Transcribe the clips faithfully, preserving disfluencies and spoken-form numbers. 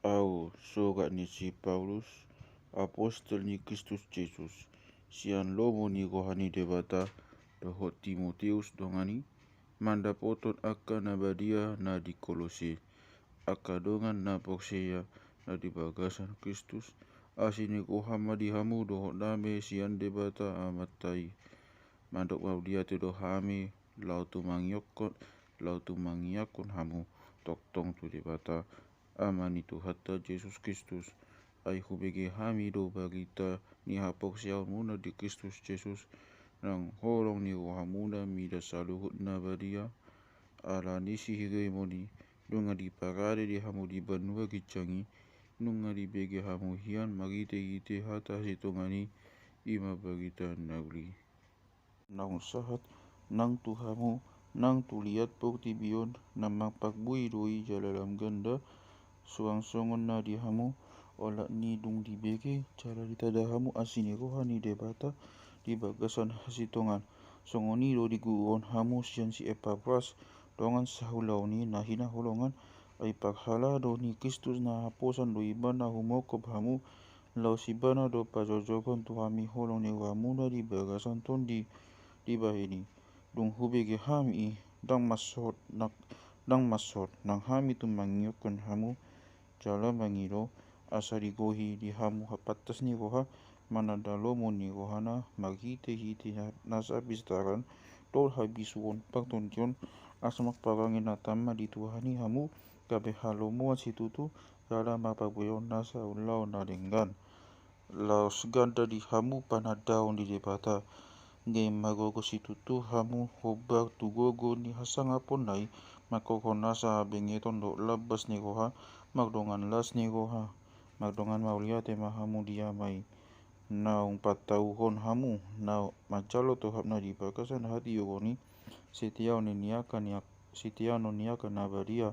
Ahu, sogat ni si Paulus, apostel ni Kristus Jesus, sian lomo ni roha ni Debata, dohot Timoteus dongan i, mandapothon angka na badia na di Kolose, angka dongan na porsea na di bagasan Kristus. Asi ni roha ma di hamu dohot dame sian Debata Amanta i. Mandok mauliate do hami, laho tumangihon, laho tumangiangkon hamu tongtong tu Debata, Ama ni Tuhanta Jesus Kristus. Ai hubege hami do barita ni haporseaonmuna di Kristus Jesus, nang holong ni rohamuna mida saluhut na badia. Ala ni sihirimon i, nunga diparade di hamu di banua ginjang i, nunga dibege hamu hian marhitehite hata hasintongan i, i ma barita na uli. Naung sahat nang tu hamu, nang tu liat portibi on, na marparbue do i jala lam ganda, suang songon na di hamu, olat ni dung dibege jala ditanda hamu asi ni roha ni Debata di bagasan hasintongan. Songon i do diguruhon hamu sian si Epafras, dongan saulaon i na hinaholongan. Ai parhalado ni Kristus na haposan do ibana humongkop hamu, laos ibana do pajojogon tu hami holong ni rohamuna di bagasan tondi dibahen i. Dung hubege hami i, ndang mansot, ndang mansot nang hami tumangihon hamu, jala mangido, asa digohi di hamu pantas ni roha, mananda lomo ni rohana, marhitehite nasa pistaran dohot habisuhon partondion, asa marparange na tama di Tuhan i hamu, gabe halomoan situtu, jala marpabuhehon nasa ulaon na denggan. Laos ganda di hamu panandaon di Debata, gabe margogo situtu hamu hombar tu gogo ni hasangaponna i, mangkorhon nasa habengeton dohot lambas ni roha, mardongan las ni roha. Mardongan mauliate ma hamu di Ama i, naung patauhon hamu na manjalo tohapna di bagasan hatiuron i, sitiaon ni angka ni sitiaon ni angka na badia.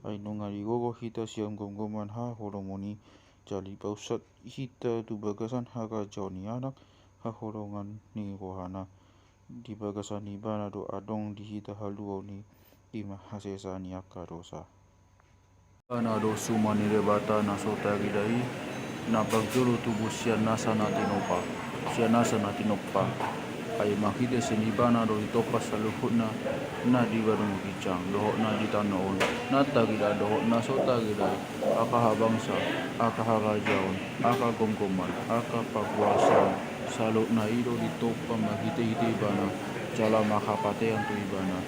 Ai nunga digogo hita sian gomgoman haholomon i, jala dipausat hita tu bagasan harajaon ni Anak haholongan ni rohana. Di bagasan ibana do adong di hita haluaon i, i ma hasesaan ni angka dosa. Ibana do suma ni Debata na so tarida i, na parjolo tubu sian nasa na tinompa, sian nasa na tinompa. Ai marhite sian ibana do ditompa saluhutna na di banua ginjang dohot na di tano on, na tarida dohot na so tarida i, angka habangsa, angka harajaon, angka gomgoman, angka parkuasaon, saluhutna i do ditompa marhitehite ibana, jala marhapatean tu ibana.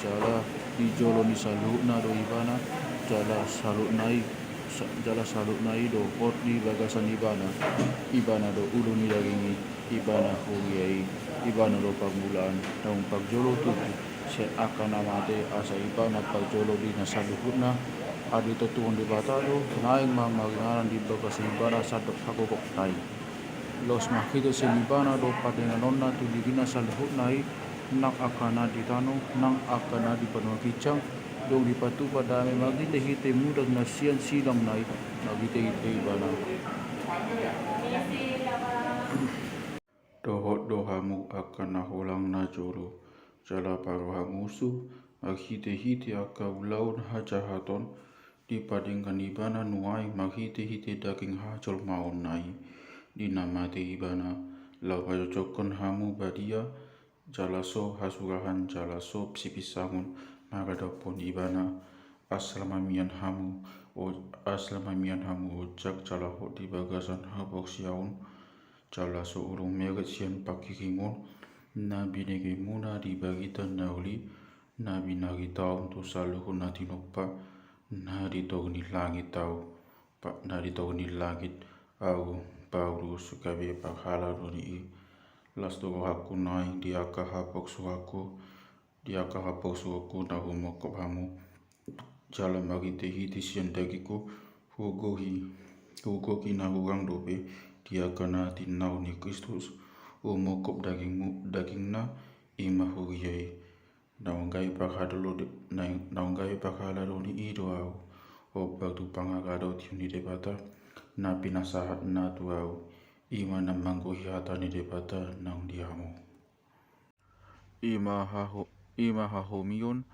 Jala di jolo ni saluhutna do ibana, jala saluhutna i, jala saluhutna i do hot di bagasan ibana. Ibana do ulu ni daging i, ibana huria i, ibana do parmulaan, naung parjolo tubu sian angka na mate, asa ibana parjolo di na saluhutna. Ai ditontuhon Debata do, naeng ma maringanan di bagasan ibana sandok hagogotna i. Laos marhite sian ibana do patenanonna tu dirina saluhutna i, nang angka na di tano, nang angka na di banua ginjang, dung dipatupa dame marhitehite mudat na sian sidangna i, marhitehite ibana. Dohot do hamu angka na holang na jolo, jala parhamusu, marhitehite angka ulaon hajahaton, dipadenggan ibana nuaeng marhitehite daging hajolmaonna i, di na mate ibana, laho pajojokkon hamu badia, jala so hasurahan, jala so sipisangon maradophon ibana. Asal ma mian hamu, o, asal ma mian hamu ojak jala hot di bagasan haporseaon, jala so urung meret sian pangkirimon na binegemuna di barita na uli, na binaritaon tu saluhut na tinompa, na di toru ni langit ahu, pa-, na di toru ni langit ahu, Paulus, gabe parhalado ni i. Las do rohangku nuaeng di angka haporsuhonku, di angka haporsuhonku na humongkop hamu. Jala marhitehite sian dagingku, hugohi, hugohi na hurang dope di angka na tinaon ni Kristus, humongkop dagingmu, dagingna, i ma huria i. Naung gabe parhalado, na-, naung gabe parhalado ni i do ahu, hombar tu pangaradotion ni Debata, na pinasahatna tu ahu, i ma na manggohi hata ni Debata naung di hamu. I ma haho-, i ma hahomion,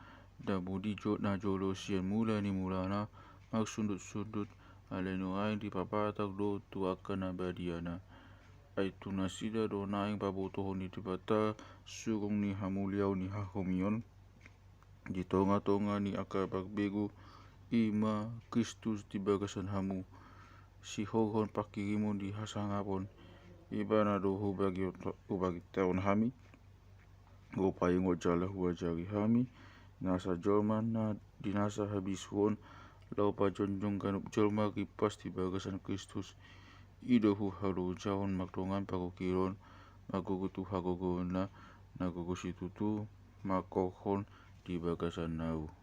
na budi jo-, na jolo sian mula ni mulana, marsundut-sundut, Alai nuaeng dipapatak do tu angka na badiana. Ai tu nasida do naeng pabotohon ni Debata surung ni hamuliaon ni hahomion. Di tonga-tonga ni angka parbegu, i ma Kristus di bagasan hamu, sihorhon pangkirimon di hasangapon. Ibana do hubagi, hubaritahon hami, hupaingot jala huajari hami, nasa jolma na di nasa habisuhon, laho pajongjong ganup jolma rimpas di bagasan Kristus. I do huhalojaon mardongan parungkilon, margogo tu hagogoonna, na gogo situtu, mangkorhon di bagasan ahu.